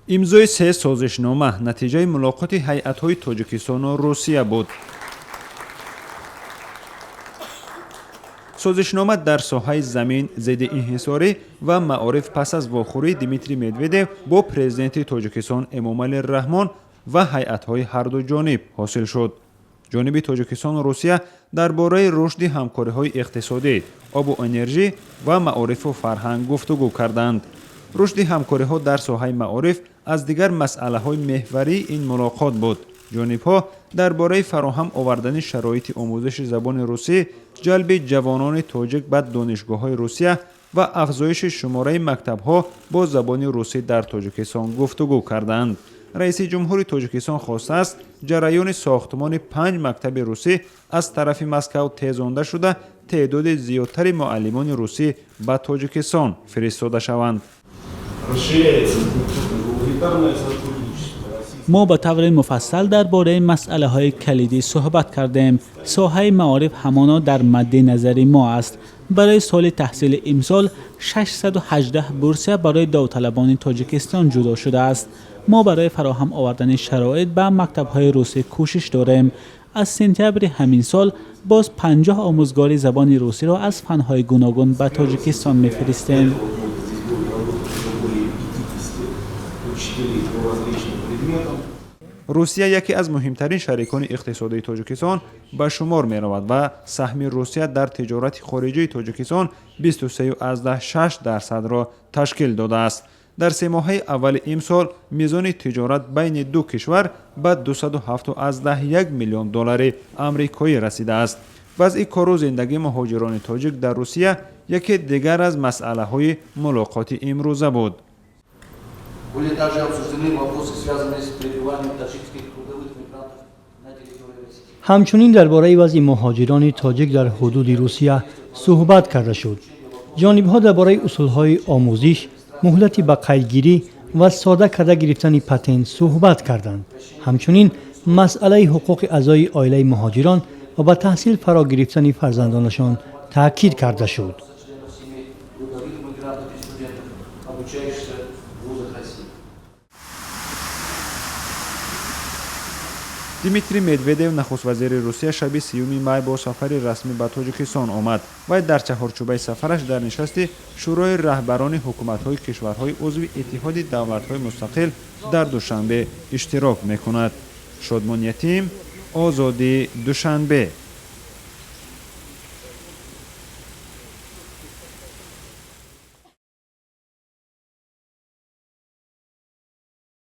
Имзои се созишнома натиҷаи мулоқоти ҳайатҳои Тоҷикистону Русия буд. Созишнома дар соҳаи замин, зидди инҳисорӣ ва маориф пас аз вохӯрии Дмитрий Медведев бо президенти Тоҷикистон Эмомалӣ Раҳмон ва ҳайатҳои ҳарду ҷониб ҳосил шуд. Ҷониби Тоҷикистону Русия дар бораи рушди ҳамкориҳои иқтисодӣ, обу энержӣ ва маорифу фарҳанг гуфтугӯ карданд. Рушди ҳамкориҳо дар соҳаи маориф аз дигар масъалаҳои меҳварии ин мулоқот буд. Ҷонибҳо дар бораи фароҳам овардани шароити омӯзиши забони русӣ, ҷалби ҷавонони тоҷик ба донишгоҳҳои Русия ва афзоиши шумораи мактабҳо бо забони русӣ дар Тоҷикистон гуфтугӯ карданд. Раиси ҷумҳури Тоҷикистон хостааст, ҷараёни сохтмони панҷ мактаби русӣ аз тарафи Москав тезонда шуда, теъдоди зиёдтари муаллимони русӣ ба Тоҷикистон фиристода шаванд. Расширяется гуманитарное сотрудничество. Мо ба таври муфассал дар бораи масъалаҳои калидӣ суҳбат кардем. Соҳаи маориф ҳамоно дар мадди назари мо аст. Барои соли таҳсили имсол 618 бурсия барои довталабони Тоҷикистон ҷудо шудааст. Мо барои фароҳам овардани шароит ба мактабҳои русӣ кӯшиш дорем. Аз сентябри ҳамин сол боз 50 омӯзгори забони русиро аз фанҳои гуногун ба Тоҷикистон мефиристем. Здесь будет работать уже более 50 учителей по различным предметам. Русия яке аз муҳимтарин шарикони иқтисодии Тоҷикистон ба шумор меравад ва саҳми Русия дар тиҷорати хориҷии Тоҷикистон 23,6 дарсадро ташкил додааст. Дар семоҳаи аввали имсол мизони тиҷорат байни ду кишвар ба 207,1 миллион доллари амрикоӣ расидааст. Вазъи кору зиндагии муҳоҷирони тоҷик дар Русия яке дигар аз масъалаҳои мулоқоти имрӯза буд. Были также обсуждены вопросы, связанные с пребыванием таджикских трудовых мигрантов на территории России. Ҳамчунин дар бораи вазъи муҳоҷирони тоҷик дар ҳудуди Русия суҳбат карда шуд. Ҷонибҳо дар бораи усулҳои омӯзиш, муҳлати ба қайдгирӣ ва сода карда гирифтани патент суҳбат карданд. Ҳамчунин масъалаи ҳуқуқи аъзои оилаи муҳоҷирон ва ба таҳсил фаро гирифтани фарзандонашон таъкид карда шуд. Членов семей трудовых мигрантов и студентов, обучающихся в вузах России. Дмитрий Медведев, нахуствазири Русия, шаби 30-юми май бо сафари расмӣ ба Тоҷикистон омад. Вай дар чаҳорчӯбаи сафараш дар нишасти Шӯрои раҳбарони ҳукуматҳои кишварҳои узви Иттиҳоди давлатҳои мустақил дар Душанбе иштирок мекунад. Шодмон Ятим, Озодӣ, Душанбе.